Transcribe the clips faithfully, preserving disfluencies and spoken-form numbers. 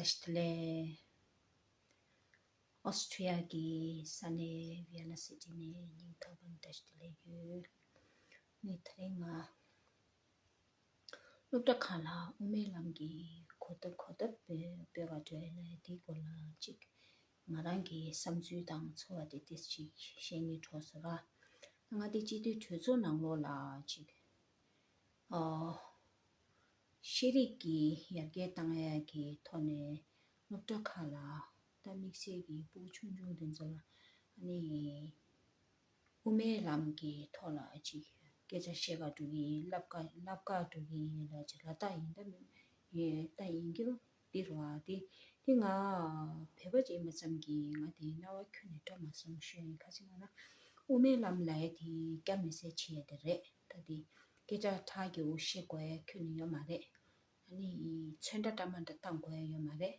བཀྲ་ཤིས་བདེ་ལེགས། ཨོ་སི་ཁྲུ་ལི་ཡ་གི་ས་གནས་ཝི་ཡེ་ན་སི་ཊི་ནས་སྙིང་ཐག་པ་ནས་བཀྲ་ཤིས་བདེ་ལེགས་ཡོད། ནི་དེ་རིང་ང་སློབ་གྲྭ་ཁག་ལ་དབུ་མའི་ལམ་གྱི་གོ་བརྡ་གོ་བརྡ་སྤེལ་སྤེལ་བ་འདྲ་ཡིན་ན་དེའི་སྐོར་ལ་ཅིག་ང་རང་གི་བསམ་ཚུལ་དང་ཚོར་བ་དེ་ཏོག་ཙམ་ཅིག་བཤད་སྙིང་འདོད་སོང་ར། ང་དེ་སྤྱི་འཐུས་གྲོས་ཚོགས་ནང་ལོགས་ལ་ཅིག་ཨོ། ཤེས་རིག་གི་ཡར་རྒྱས་བཏང་ཡ་གི་ཐོག་ནས་སློབ་གྲྭ་ཁག་ལ་ད་དམིགས་བསལ་གྱི་སྤུ་གུ་ཆུང་ཆུང་དེ་ཚོ་ལ་ཨ་ནི་དབུ་མའི་ལམ་གྱི་ཐོག་ལ་ཅིག་སྐད་ཆ་བཤད་ག་འགྲོ་གི་ཡིན། བསླབ་ག་བསླབ་ག་འགྲོ་གི་ཡིན་ལ་ཅིག་ལ་ད་ཡིན་ད་མིན་ཡིན་ད་ཡིན་གྱི་འདི་རུ་ཨ་དེ་དེ་ང་བོད་པ་ཅིག་ཡིན་པ་ཙམ་གྱིས་ང་དེ་རྣ་བ་ཁྱོན་ནས་སྒྲོག་མ་སོང་ཤོད་ཡིན། ཁ་ཅིག་ང་ན་དབུ་མའི་ལམ་ལ་ཡ་དེ་རྒྱ་མི་སེར་བྱེད་ཡ་དེ་རེད། ད་དེ་སྐད་ཆ་ཁྲག་གི་འུ་བཤད་དགོས་ཡ་ཁྱོན་ནས་ཡོད་མ་རེད། ཨ་ནི་ཚོན་ཁྲ་འདྲ་མ་འདྲ་བཏང་དགོས་ཡ་ཡོད་མ་རེད།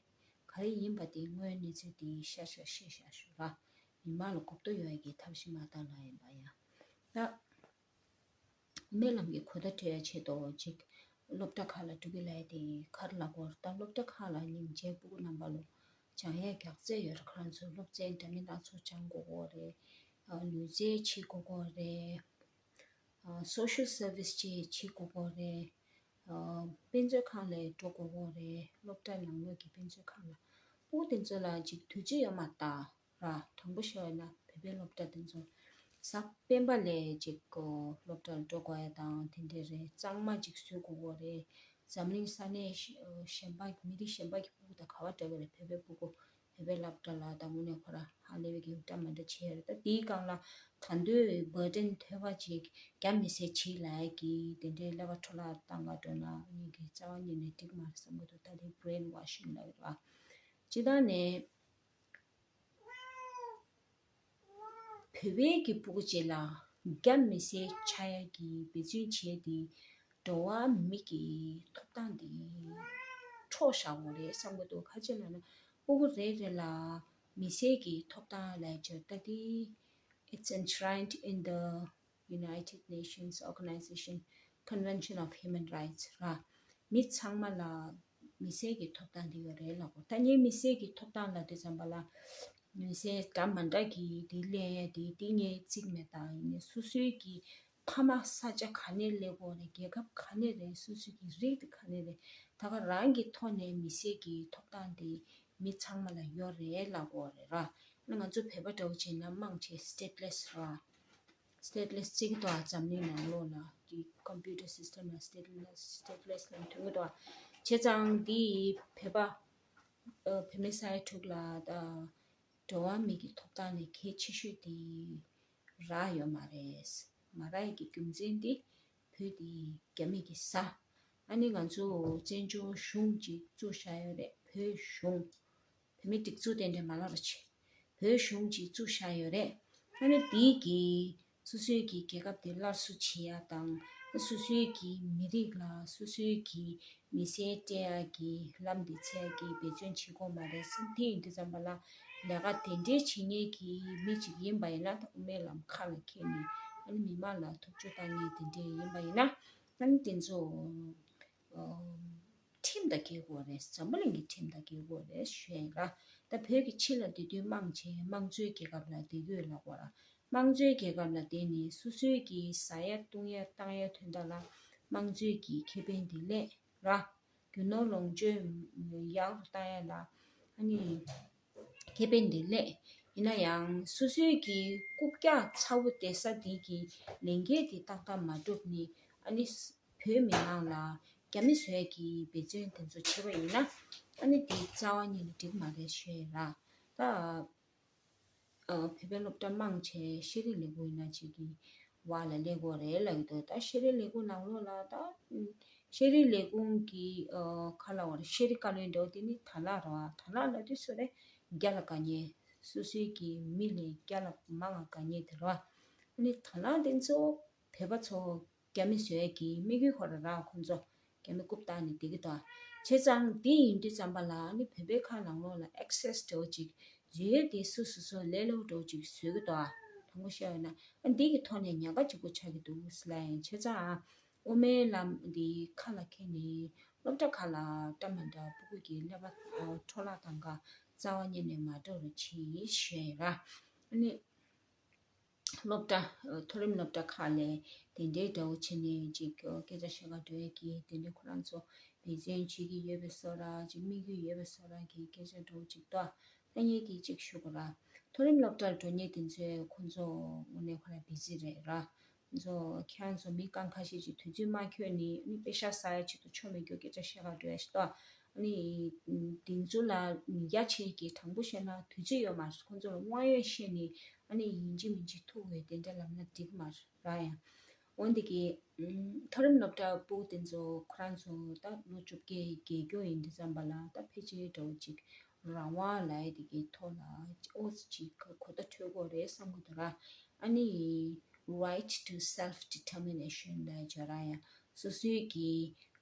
ག་རེ་ཡིན་པ་དེ་དངོས་གནས་ཚུལ་དེ་ཤ་ཤ་བཤད་བཞག་ཞུ་ར། མི་མང་ལ་གོ་བརྡ་ཡོད་ཡ་གི་ཐབས་ཤེས་མ་བཏང་ན་ཡིན་པ་ཡ། ད་དབུ་མའི་ལམ་གྱི་གོ་བརྡ་སྤྲད་ཡ་ཆེད་དུ་ཅིག་སློབ་གྲྭ་ཁག་ལ་འགྲོ་གི་ལ་ཡ་དེ་ག་རེ་ལབ་དགོས་རེད། ད་སློབ་གྲྭ་ཁག་ལ་སྙིང་རྗེ་སྤུ་གུ་རྣམ་པ་ལོ་སྦྱང་ཡས་རྒྱག་རྩེ་ཡོད་རེད། ཁོ་རང་ཚོ་སློབ་ཚན་འདྲ་མིན་སྣ་ཚོགས་སྦྱང་དགོས་ཀྱི་རེད། ལུས་རྩལ་བྱེད་དགོས་ཀྱི་རེད། སོ་ཤལ་སར་ཝི་སི་ཅིག་བྱེད་དགོས་ཀྱི་རེད། དཔེ་མཛོད་ཁང་ལ་འགྲོ་དགོས་ཀྱི་རེད། སློབ་གྲྭ་ནང་ལོགས་ཀྱི་དཔེ་མཛོད་ཁང་ལ་སྤུ་གུ་དེ་ཚོ་ལ་ཅིག་དུས་ཚོད་ཡོད་མ་རེད་ད། ར་དྲང་པོ་བཤད་ཡོད་ན་བོད་པའི་སློབ་གྲྭ་དེ་ཚོ་གཟའ་སྤེན་པ་ལ་ཅིག་གོ་སློབ་གྲྭར་འགྲོ་དགོས་ཡ་དང་དེ་འདྲས་རེད། གཙང་མ་ཅིག་བཟོ་དགོས་ཀྱི་རེད། འཛམ་གླིང་ས་གནས་གཞན་པ་མི་རིགས་གཞན་པ་གི་སྤུ་གུ་དང་ག་བ་འདྲ་བ་རེད། བོད་པའི་སྤུ་གུ་བོད་པའི་སློབ་གྲྭ་ལ་དང་དངོས་གནས་ཁོ་ར་ཧ་ལས་པའི་གི་འདྲ་མ་འདྲ་བྱས་ཡོད་རེད། ད་དེའི་སྒང་ལ་གང་འདོད་བར་ཌེན་ཐོལ་པ་ཅིག་རྒྱ་མི་སེར་བྱེད་ལ་ཡ་གི་དེ་འདྲའི་ཀླད་པ་འཕྲོ་བརླག་བཏང་ག་འགྲོ་ན་ངེད་ཀྱི་རྩ་བ་ཉིད་ནས་འགྲིག་མ་རེད་བསམ་གི་འདུག་ད་དེ་བྷི་རེན་ཝ་ཤིང་ལབ་ཡོད་ར། སྤྱིར་བཏང་ནས། བོད་པའི་གི་སྤུ་གུ་ཅིག་ལ་རྒྱ་མི་སེར་ཆགས་ཡ་གི་འབད་བརྩོན་བྱས་ཏེ་འགྲོ་བ་མི་གི་ཐོབ་ཐང་དེ་འཕྲོག་བཞག་པ་རེད་བསམ་གི་འདུག་ག་ཅི་ལབ་ན་སྤུ་གུ་རེ་རེ་ལ་མི་སེར་གི་ཐོབ་ཐང་ལ་བརྗོད་ད་དེ། It's enshrined in the United Nations Organization Convention of Human Rights ར། མི་ཚང་མ་ལ་མི་སེར་གྱི་ཐོབ་ཐང་དེ་ཡོད་རེད་ལབ་གོ་ད་ངས་མི་སེར་གྱི་ཐོབ་ཐང་ལབ་དུས་ཙམ་པ་ལ་མི་སེར་འདྲ་མ་འདྲ་གི་དེ་གླེང་ཡ་དེ་དེ་ངས་བརྩིས་མེད། ད་ཡིན་ནའི་སོ་སོའི་གི་ཕ་མ་ས་ཆ་ག་ནས་སླེབས་ཡོད་རེད། རྒྱལ་ཁབ་ག་ནས་རེད། སོ་སོའི་གི་རིགས་དེ་ག་ནས་རེད། ད་ག་རང་གི་ཐོག་ནས་མི་སེར་གྱི་ཐོབ་ཐང་དེ་མི་ཚང་མ་ལ་ཡོད་རེད་ལབ་གོ་རེད་ར། ང་ཚོ་བོད་པ་འདྲ་བོ་བྱས་ན་མང་ཆེ་སི་ཊེ་ཊི་ལེ་སི་ར། སི་ཊེ་ཊི་ལེ་སི་བརྩི་གི་འདུག་ཨ། འཛམ་གླིང་ནང་ལོགས་ལ་དེ་ཀམ་པུ་ཊར་སི་སི་ཊེམ་ལ་སི་ཊེ་ཊི་ལེ་སི་སི་ཊེ་ཊི་ལེ་སི་ལབ་ཐོན་གི་འདུག་ཨ། བྱས་ཙང་དེ་བོད་པ་ཨ་བོད་མི་ས་ཡ་དྲུག་ལ་ད་འགྲོ་བ་མི་གི་ཐོབ་ཐང་ལས་གལ་ཆེ་ཤོས་དེ་རག་ཡོད་མ་རེད། མ་རག་ཡ་གི་རྒྱུ་མཚན་དེ་བོད་དེ་རྒྱ་མི་གི་ས། ཨ་ནི་ང་ཚོ་བཙན་བྱོལ་གཞུང་ཅིག་བཙུགས་བཞག་ཡོད་རེད། བོད་གཞུང་། བོད་མིའི་སྒྲིག་འཛུགས་དེ་འདྲ་མ་ལབ་ར་བྱེད། བོད་གཞུང་ཅིག་བཙུགས་བཞག་ཡོད་རེད། ཨ་ནི་དེའི་གི་སོ་སོའི་གི་རྒྱལ་ཁབ་དེ་སླར་གསོ་བྱེད་ཡ་དང་། སོ་སོའི་གི་མི་རིགས་ལ་སོ་སོའི་གི་མི་སེར་སྤྲད་ཡ་གི་ལམ་དེ་འཚོལ་ཡ་གི་འབད་བརྩོན་བྱེད་དགོས་མ་རེད་བསམ། དེ་ཡིན་དུས་ཙམ་པ་ལ་ལས་ཀ་དེ་འདྲའི་བྱེད་མཁན་གི་མི་ཅིག་ཡིན་པ་ཡིན་ན། ད་དབུ་མའི་ལམ་ཁ་ལ་འཁྱེར་ནས་ཨ་ནི་མི་མང་ལ་ཐུབ་ཚོད་བཏང་མཁན་དེ་འདྲའི་ཡིན་པ་ཡིན་ན། ཨ་ནི་དེ་ཚོ་ཁྲིམས་དང་འགལ་དགོས་རེད། འཛམ་བུ་གླིང་གི་ཁྲིམས་དང་འགལ་དགོས་རེད་ཞུ་ཡ་ཡིན་ར། ད་བོད་ཀྱི་ཕྱི་ལ་སྡོད་དུས་མང་ཆེ་དམངས་གཙོའི་རྒྱལ་ཁབ་ལ་བསྡད་ཀྱི་ཡོད་ལབ་དགོས་ར། དམངས་གཙོའི་རྒྱལ་ཁབ་ལ་བསྡད་ནས་སོ་སོའི་གི་ཟ་ཡ་བཏུང་ཡ་བཏང་ཡ་དོན་དག་ལ་དམངས་གཙོའི་གི་ཁེ་ཕན་དེ་ལེན་ར། རྒྱུ་ནོར་ལོངས་སྤྱོད་ཡག་རུ་བཏང་ཡ་ལ་ཨ་ནི་ཁེ་ཕན་དེ་ལེན། ཡིན་ན་ཡང་སོ་སོའི་གི་རྐུབ་བཀྱག་ཚ་བོ་བསྡད་ས་དེ་གི་ལས་འགན་དེ་ཏག་ཏག་མ་བསྒྲུབས་ནས་ཨ་ནི་བོད་མི་མང་ལ་རྒྱ་མི་བཟོ་ཡ་གི་འབད་བརྩོན་དེ་ཚོ་བྱེད་པ་ཡིན་ན་ཨ་ནི་དེ་རྩ་བ་ཉིད་ནས་འགྲིག་མ་རེད་ཞུ་ཡ་ཡིན་ར། ད། ཨ་བོད་པའི་སློབ་གྲྭ་མང་ཆེ་ཤེས་རིག་ལས་ཁུངས་ཡིན་ན་ཅིག་གི་བར་ལ་སླེབས་ཀྱི་ཡོད་རེད་ལབ་ཀྱི་འདུག་ད་ཤེས་རིག་ལས་ཁུངས་ནང་ལོགས་ལ་ད་ཤེས་རིག་ལས་ཁུངས་ཀྱི་ཨ་ཁ་ལ་བར་ཤེས་རིག་བཀའ་བློན་འདྲ་བོ་དེ་ནི་དར་ལག་རེད་བ། དར་ལག་ལབ་དུས་སུ་རེད། རྒྱ་ལ་དགའ་མཁན། སོ་སོའི་གི་མི་ལས་རྒྱ་ལ་མང་ང་དགའ་མཁན་དེ་རེད་བ། ཨ་ནི་དར་ལག་དེ་ཚོ་བོད་པ་ཚོ་རྒྱ་མི་བཟོ་ཡ་གི་དམིགས་ཡུལ་ཁོ་རང་རང་ཁོང་ཚོ་རྒྱ་མི་རྐུབ་བཏགས་ནས་བསྡད་ཀྱི་འདུག་བྱས་ཙང་དེ་ཡིན་དུས་ཙམ་པ་ལ་ཨ་ནི་བོད་པའི་ཁ་ནང་ལོགས་ལ་ཨེག་སེ་སི་འདྲ་བོ་ཅིག་བཟོས་ཏེ་སོ་སོ་སོ་ལས་སླ་པོ་འདྲ་བོ་ཅིག་བཟོས་ཀྱི་འདུག་དྲང་པོ་བཤད་ཡོད་ན་ཨ་འདི་གི་ཐོག་ནས་ཉེན་ཁ་ལྗིད་པོ་ཆགས་ཀྱི་འདུག་ཟེར་ལབ་ཡིན། བྱས་ཙང་དབུ་མའི་ལམ་འདི་ཁ་ལ་འཁྱེར་ནས་ སློབ་གྲྭ་ཁག་ལ་འདྲ་མི་འདྲ་སྤུ་གུ་གི་ཀླད་པ་འཕྲོ་བརླག་བཏང་ག་རྩ་བ་ཉིད་ནས་མ་འགྲོ་རོགས་གྱིས་ཞུ་ཡ་ཡིན་ར། ཨ་ནི། སློབ་གྲྭ། མཐོ་རིམ་སློབ་གྲྭ་ཁག་ལ་དེ་འདྲའི་འདྲ་བོ་བྱས་ནས་ཅིག་སྐད་ཆ་བཤད་ག་འགྲོ་ཡས་ཀྱི་དེ་འདྲའི་ཁོ་རང་ཚོ་འབད་བརྩོན་བྱེད་ཀྱི་ཡོད་པའི་བཟོ་འདྲ། ཅིག་དམིགས་ཡུལ་ཡོད་པའི་བཟོ་འདྲ་གི་སྐད་ཆ་འདྲ་བོ་ཅིག་འདུག་ད་ངས་ཀྱིས་ཅིག་ཞུ་དགོས་ར། མཐོ་རིམ་སློབ་གྲྭར་འགྲོ་མཁན་དེ་ཚོས་ཁོ་ཚོ་དངོས་གནས་ཁོ་རང་བི་ཟི་རེད་ར། ཁོ་ཚོ་ཁྱེད་རང་ཚོ་མི་རྐང་ཁ་ཤས་ཅིག་དུས་ཚོད་མ་འཁྱོལ་ནས་ཨ་ནི་པེ་ཤག་ཟ་ཡ་ཆེད་དུ་ཆོ་མེད་རྒྱུ་སྐད་ཆ་བཤད་ག་འགྲོ་ཡ་ཞིག་འདུག་ཨ་ནི། དེ་ཚོ་ལ་ཡ་ཆེ་གི་དྲང་པོ་བཤད་ན་དུས་ཚོད་ཡོད་མ་རེད། ཁོ་ཚོ་ལ་དབང་ཡོད་བཤད་ནས་ཨ་ནི་ཡིན་གཅིག་མིན་གཅིག་ཐུག་འོས་དེ་འདྲ་ལབ་ན་འགྲིག་མ་རེད་ར་ཡང་། འོན་ཏེ་གི། མཐོ་རིམ་སློབ་གྲྭ་སྤུ་གུ་དེ་ཚོ་ཁོ་རང་ཚོ་ད་ལོ་བཅོ་བརྒྱད་བརྒྱད་སྐྱོར་ཡིན་དུས་ཙམ་པ་ལ་ད་ཕལ་ཆེར་འདྲ་བོ་ཅིག་རང་དབང་ལབ་ཡ་དེ་གི་ཐོག་ལ་ཨོ་ཙི་ཅིག་གོ་བརྡ་འཕྲོད་ཀྱི་ཡོད་རེད་བསམ་གྱི་འདུག་ར། ཨ་ནི། Right to self determination ལབ་ཡ་ཅིག་ར་ཡང་སོ་སོའི་གི་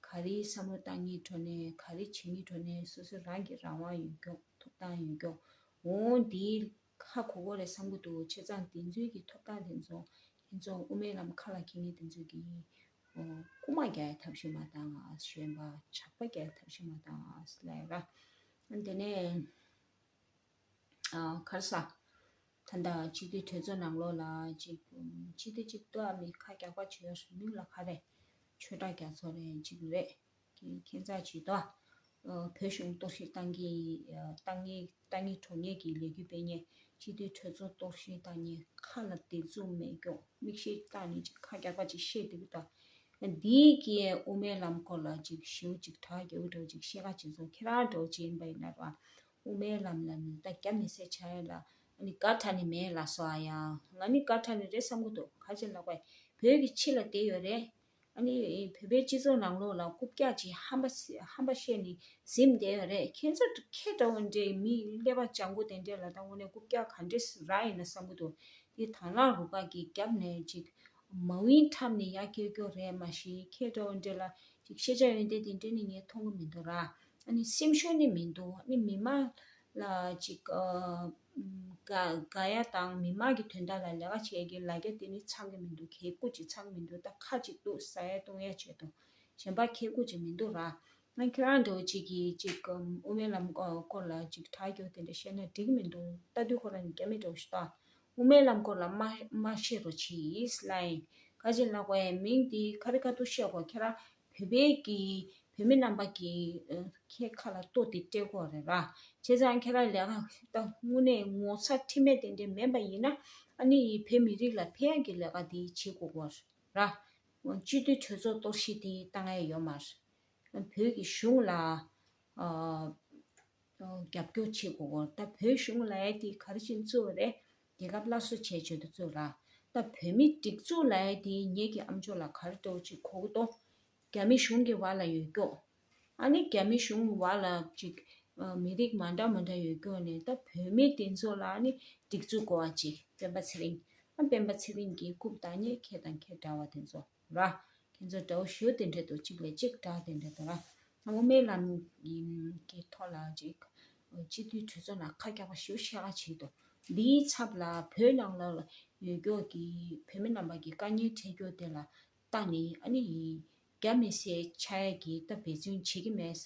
ག་རེ་བསམ་བློ་བཏང་ངེས་འགྲོ་ནས་ག་རེ་བྱེད་ངེས་འགྲོ་ནས་སོ་སོ་རང་གི་རང་དབང་ཡོད་རྒྱུ་ཐོབ་ཐང་ཡོད་རྒྱུ་འོང་དེའི་ཧ་གོ་གོ་རེད་བསམ་གྱི་འདུག་བྱས་ཙང་དེ་ཚོའི་གི་ཐོབ་ཐང་དེ་ཚོ་ཁྱེད་ཚོ་དབུ་མའི་ལམ་ཁ་ལ་འཁྱེར་མཁན་དེ་ཚོ་གི་ཨོ་རྐུ་མ་རྒྱག་ཡ་ཐབས་ཤེས་མ་བཏང་ཨ་གཞན་པ་ཇག་པ་རྒྱག་ཡ་ཐབས་ཤེས་མ་བཏང་ཨ་ལབ་ཡ་ར། དེ་ནས་ཨ་ག་རེ་ཟ། ད་ལྟ་སྤྱི་འཐུས་གྲོས་ཚོགས་ནང་ལོགས་ལ་ཅིག་སྤྱི་འཐུས་ཅིག་ཏུ་ཨ་མི་ཁ་རྒྱག་པ་བྱེད་ཡ་མིང་ལ་ག་རེ་ཆོས་གྲགས་རྒྱ་མཚོ་རེད་ཅིག་རེད། ཁྱེད་ཚ་ཇུས་གཏོགས། བོད་གཞུང་གཏོར་བཤིག་བཏང་གི། བཏང་གི་བཏང་གི་འགྲོ་མཁན་གྱི་ལས་འགུལ་སྤེལ་མཁན་སྤྱི་འཐུས་གྲོས་ཚོགས་གཏོར་བཤིག་བཏང་མཁན་ཁ་ལ་བདེ་ཚུགས་མེད་སྐྱོ་མིག་ཤེལ་བཏགས་ནས་ཅིག་ཁ་རྒྱག་པ་ཅིག་བཤད་བསྡད་ཀྱི་འདུག་འདིའི་གི་དབུ་མའི་ལམ་སྐོར་ལ་ཅིག་ཞེ་པོ་ཅིག་དྲག་རྒྱག་གི་འདུག་ཅིག་བཤད་ཁ་ཅིག་ཚོ་ཁྱེད་རང་འདྲ་བོ་ཅིག་ཡིན་པ་ཡིན་ན་ར། དབུ་མའི་ལམ་ལ་ནི་ད་རྒྱ་མི་སེར་ཆགས་ཡ་ལ་ཨ་ནི་དགའ་དྲགས་ནི་མེད་ལ་སོ་ཨ་ཡ། ང་ནི་དགའ་དྲགས་ནི་རེད་བསམ་གྱི་འདུག་ག་ཅི་ལབ་དགོས་བོད་ཀྱི་ཕྱི་ལ་བསྡད་ཡོད་རེད། ཨ་ནི་བོད་པའི་སྤྱི་ཚོགས་ནང་ལོགས་ལ་རྐུབ་བཀྱག་ཅིག་ཧམ་པ་སི་ཧམ་པ་བཤད་ནི་ཟིན་བསྡད་ཡོད་རེད། ཁྱེད་ཚོ་ཁྱེད་འདྲ་བོ་འདྲའི་མི་ཀླད་པ་ལྗང་གུ་དེ་འདྲས་ལ་ད་དངོས་གནས་རྐུབ་བཀྱག་ག་འདྲས་རག་ཡིན་ན་བསམ་གྱི་འདུག་དེ་དང་བླངས་རུ་ཁག་གིས་རྒྱབ་ནས་ཅིག་མ་ཝིན་འཁྲབ་ནས་ཡར་སྐྱེལ་སྐྱོ་རེད་མ་གཞི་ཁྱེད་འདྲ་བོ་འདྲས་ལ་ཅིག་ཤེས་བྱ་ཡོན་ཏན་དེ་འདྲས་ནི་ངས་མཐོང་གི་མི་འདུག་ར། ཨ་ནི་སེམས་ཤུགས་ནི་མི་འདུག་ཨ་ནི་མི་མང་ལ་ཅིག་ཨ། དགའ་དགའ་ཡ་དང་མི་མང་གི་དོན་དག་ལ་ལས་ཀ་བྱེད་ཀྱི་ལ་རྒྱ་དེ་ནི་ཚང་གི་མི་འདུག་ཁེ་སྐུ་ཅིག་ཚང་མི་འདུག་ད་ཁ་ཅིག་འདུག་ཟ་ཡ་བཏུང་ཡ་ཆེད་དུ་གཞན་པ་ཁེ་སྐུ་ཅིག་མི་འདུག་ར། ང་ཁྱེད་རང་འདྲ་བོ་ཅིག་གིས་ཅིག་དབུ་མའི་ལམ་སྐོར་ལ་ཅིག་དྲ་རྒྱ་དེ་འདྲ་བཤད་ན་འགྲིག་མི་འདུག་ལྟ་དུས་ཁོ་རང་ནི་རྒྱ་མི་འདྲ་བོ་ཞིག་ད་དབུ་མའི་ལམ་སྐོར་ལ་མ་མ་བཤད་རོགས་གྱིས་ལབ་ཡིན། ག་ཅི་ལབ་དགོས་ཡ་མིང་དེ་ག་རེ་ག་དུ་བཤད་དགོས་ཁྱེད་རང་བོད་པའི་གི་བོད་མི་རྣམ་པ་གི་ཨ་ཁའི་ཁ་ལ་ལྟོ་དེ་སྤྲད་དགོས་རེད་ར། བྱས་ཙང་ཁྱེད་རང་ལས་ཀ་ད་དངོས་གནས་ངོ་ཚ་ཁྲེལ་མེད་དེ་འདྲས་མིན་པ་ཡིན་ན་ཨ་ནི་བོད་མི་རིགས་ལ་ཕན་ཡག་གི་ལས་ཀ་དེ་བྱེད་དགོས་ཀྱི་རེད་ར། སྤྱི་འཐུས་གྲོས་ཚོགས་གཏོར་བཤིག་དེ་བཏང་ཡ་ཡོད་མ་རེད། བོད་ཀྱི་གཞུང་ལ་ཨ། རྒྱབ་སྐྱོར་བྱེད་དགོས་སྐོར་ད་བོད་གཞུང་ལ་ཡ་དེ་ག་རེ་བྱས་ནས་བཙུགས་པ་རེད། རྒྱལ་ཁབ་སླར་གསོ་བྱས་བྱས་དུ་བཙུགས་ར། ད་བོད་མི་སྒྲིག་འཛུགས་ལ་ཡ་དེ་ངེད་ཀྱི་ཨམ་ཅོག་ལ་ག་རེ་འདྲ་བོ་ཅིག་གོ་གི་འདུག་རྒྱ་མི་གཞུང་གི་བར་ལ་ཡོད་སྐྱོ། ཨ་ནི་རྒྱ་མི་གཞུང་གི་བར་ལ་ཅིག་མི་རིགས་མ་འདྲ་མ་འདྲ་ཡོད་སྐྱོ་ནས་ད་བོད་མི་དེ་ཚོ་ལ་ཨ་ནི་སྒྲིག་འཛུགས་དགོས་པ་ཅིག་སྤེན་པ་ཚེ་རིང་ཨ་སྤེན་པ་ཚེ་རིང་གི་རྐུབ་བཏགས་ཉེས་ཁེ་དང་ཁེ་འདྲ་བ་དེ་ཚོ། ར། ཁྱེད་ཚོ་འདྲ་བོ་ཞུ་དེ་འདྲ་འདུག་གཅིག་ལས་གཅིག་འདྲ་དེ་འདྲ་འདུག་ར། དབུ་མའི་ལམ་གྱི་ཐོག་ལ་ཅིག་སྤྱི་འཐུས་གྲོས་ཚོགས་ནང་ཁ་རྒྱག་པ་ཞུ་ཤ་ག་བྱེད་འདུག་འདིའི་ཚབ་ལ་བོད་ནང་ལ་ཡོད་སྐྱོ་གི་བོད་མི་རྣམ་པ་གི་དཀའ་ངལ་འཕྲད་སྐྱོ་དེ་ལ་ལྟ་ནི་ཨ་ནི་ཡིན། རྒྱ་མི་སེར་ཆགས་ཡ་གི་ད་འབད་བརྩོན་བྱེད་ཀྱི་མེད།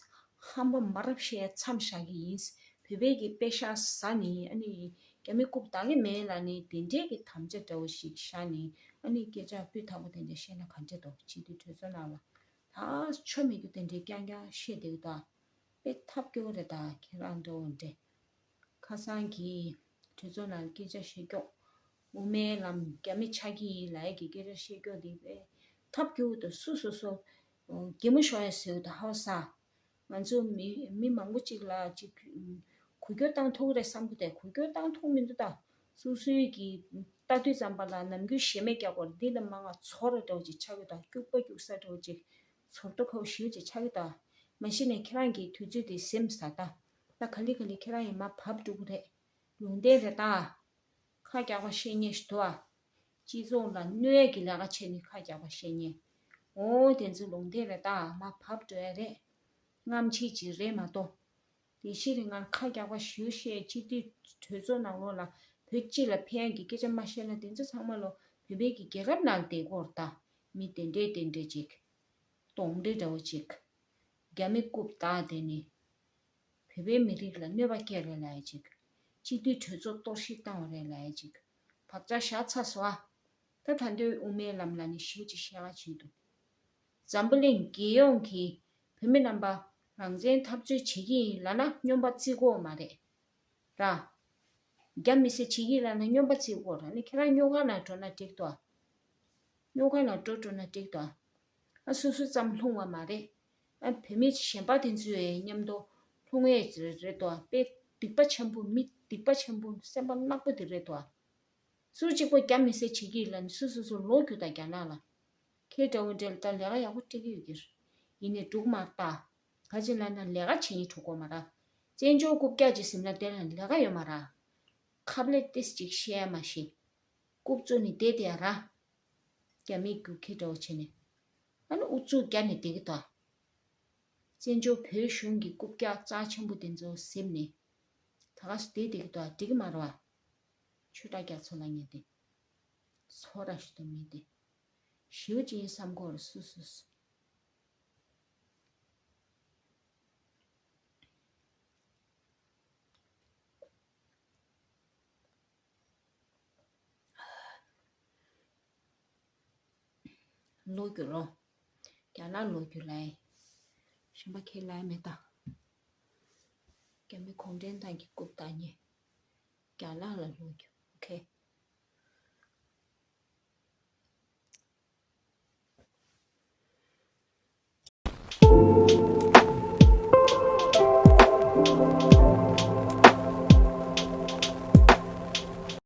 ཧམ་པ་མ་རབས་བཤད་མཚམས་བཞག་གི་ཡིན། བོད་པའི་གི་པེ་ཤག་ཟ་ནི་ཨ་ནི་རྒྱ་མི་རྐུབ་བཏགས་གི་མེད་ལབ་ནི་དེ་འདྲའི་གི་དམ་བཅའ་འདྲ་བོ་ཞིག་བཞག་ནི་ཨ་ནི་སྐད་ཆ་སྤུས་དག་པོ་དེ་འདྲ་བཤད་ན་ག་འདྲ་འདུག་སྤྱི་འཐུས་གྲོས་ཚོགས་ནང་ལ་ད་ཆོ་མེད་རྒྱུ་དེ་འདྲའི་རྐྱང་རྐྱང་བཤད་བསྡད་ཀྱི་འདུག་དཔེ་ཐབས་སྐྱོ་བོ་རེད་ད་ཁྱེད་རང་འདྲ་བོ་འདྲ། ཁ་སང་གི་གྲོས་ཚོགས་ནང་སྐད་ཆ་བཤད་སྐྱོ། དབུ་མའི་ལམ་རྒྱ་མི་ཆགས་ཀྱི་ཡིན་ལབ་ཡ་གི་སྐད་ཆ་བཤད་སྐྱོ་འདི་དཔེ་ཐབས་སྐྱོ་བོ་དང་སུ་སོ་སོ་གད་མོ་ཤོར་ཡ་བཟོས་འདུག་ཧ་ས། ང་ཚོ་མི་མི་མང་པོ་ཅིག་ལ་ཅིག་འགུལ་སྐྱོད་བཏང་ཐུབ་ཀྱི་རེད་བསམ་གྱི་འདུག་འགུལ་སྐྱོད་བཏང་ཐུབ་མི་འདུག་ད་སོ་སོའི་གི་ལྟ་དུས་ཙམ་པ་ལ་ནམ་རྒྱུན་ཞེ་མེད་རྒྱག་པར་འདི་ལ་མང་ང་ཚོར་ར་འདྲ་བོ་ཅིག་ཆགས་ཀྱི་འདུག་སྐྱུག་པ་སྐྱུག་ས་འདྲ་བོ་ཅིག་ཚོར་དོ་ཁ་བོ་ཞེ་པོ་ཅིག་ཆགས་ཀྱི་འདུག་མ་གཞི་ནས་ཁྱེད་རང་གི་དུས་ཚོད་དེ་ཟིན་ས་ད། ད་ག་ལེ་ག་ལེ་ཁྱེད་རང་ཡིན་མ་བབས་འགྲོ་གི་རེད། ལུང་བསྟན་རེད་ད། ཁ་རྒྱག་པ་བཤད་མཁན་ཞིག་འདུག་ཨ། སྤྱི་ཚོགས་ལ་གནོད་ཡས་ཀྱི་ལས་ཀ་བྱས་ནས་ཁ་རྒྱག་པ་བཤད་མཁན། འོ་དེ་ཚོ་ལུང་བསྟན་རེད་ད་མ་བབས་འགྲོ་ཡ་རེད། རྔམ་བྱེད་ཅིག་རེད་མ་གཏོགས། དེ་ཕྱིར་ང་ཁ་རྒྱག་པ་ཞུ་བཤད་སྤྱི་འཐུས་གྲོས་ཚོགས་ནང་ལོགས་ལ་བོད་སྤྱི་ལ་ཕན་ཡ་གི་སྐད་ཆ་མ་བཤད་ན་དེ་ཚོ་ཚང་མ་ལོ་བོད་པའི་གི་རྒྱལ་རབས་ནང་བསྡད་ཀྱི་ཡོད་རེད་ད། མི་དེ་འདྲས་དེ་འདྲས་ཅིག་གདོན་འདྲེ་འདྲ་བོ་ཅིག་རྒྱ་མི་རྐུབ་བཏགས་དེ་ནི་བོད་པའི་མི་རིགས་ལ་གནོད་པ་སྐྱེལ་རེད་ལབ་ཡ་ཅིག། སྤྱི་འཐུས་གྲོས་ཚོགས་གཏོར་བཤིག་བཏང་བ་རེད་ལབ་ཡ་ཅིག། བག་ཆགས་བཞག་ཚར་སོང་ཨ། ད་ད་འདོད་དབུ་མའི་ལམ་ལ་ནི་ཞེ་ཅིག་བཤད་ཁ་བྱེད་འདུག། འཛམ་བུ་གླིང་རྒྱལ་ཡོངས་ཀྱི་བོད་མི་རྣམ་པ་རང་བཙན་འཐབ་རྩོད་བྱེད་ཀྱི་ཡིན་ལབ་ན་སྨྱོན་པ་བརྩི་དགོས་མ་རེད། ར། རྒྱ་མི་སེར་བྱེད་ཀྱི་ལབ་ན་སྨྱོན་པ་བརྩི་དགོས་ར་ནི་ཁྱེད་རང་སྨྱོ་ཁང་ནང་འགྲོ་ན་འགྲིག་ཏོ། སྨྱོ་ཁང་ནང་འགྲོ་འགྲོ་ན་འགྲིག་ཏོ། ཨ་སོ་སོ་ཙམ་ལྷུང་བ་མ་རེད། ཨ་བོད་མི་གཞན་པ་དེ་ཚོའི་མཉམ་དུ་ལྷུང་ཡས་རེད་དོ། དཔེ་སྡིག་པ་ཆེན་པོ་མི་སྡིག་པ་ཆེན་པོ་སེམས་པ་ནག་པོ་དེ་རེད་དོ། སུ་གཅིག་པོ་རྒྱ་མི་སེར་བྱེད་ཀྱི་ལབ་ནི་སུ་སོ་སོ་ལོ་རྒྱུས་དང་རྒྱ་ནག་ལ། ཁྱེད་འདྲ་བོ་འདྲ་ལ་ད་ལས་ཀ་ཡག་པོ་སྤྲད་ཀྱི་ཡོད་ཀྱི་རེད། ཡིན་ནའི་འགྲུག་མ་ལྟ། ག་ཅི་ལབ་ན་ལས་ཀ་བྱེད་ཡིན་འགྲོ་གོ་མ་ར། བཙན་བྱོལ་རྐུབ་བཀྱག་ཅིག་ཟིན་ན་དེ་ལ་ལས་ཀ་ཡོད་མ་ར། ཁབ་ལེ་ཏིས་ཅིག་བཤད་མ་ཤེས། རྐུབ་བཙུགས་ནས་བསྡད་དེ་ཡ་ར། རྒྱ་མིའི་རྒྱུག་ཁྱི་འདྲ་བོ་བྱས་ནས། ཨ་ནི་ཨུ་ཚུགས་རྒྱག་ནས་བསྡད་ཀྱི་འདུག། བཙན་བྱོལ་བོད་གཞུང་གི་རྐུབ་བཀྱག་རྩ་ཆེན་པོ་དེ་ཚོ་ཟིན་ནས། ད་ག་སེ་བསྡད་བསྡད་ཀྱི་འདུག་འགྲིག་གི་མ་རེད་བ། ཆོས་གྲགས་རྒྱ་མཚོ་ལ་ཉེ་དེ། ཚོ་ར་ཞིག་ཏུ་མི་དེ། ཞེའུ་ཅིག་ཡིན་བསམ་གོ་ར་སུ་སུ་སུ། ལོ་རྒྱུས་རོ། རྒྱ་ནག་ལོ་རྒྱུས་ལ་ཡིན། གཞན་པ་ཁས་ལེན་མེད་ད། རྒྱ་མི་གུང་ཁྲན་ཏང་གི་རྐུབ་བཏགས་ཉེ། རྒྱ་ནག་ལ་ལོ་རྒྱུས་ཨོ་ཁེ།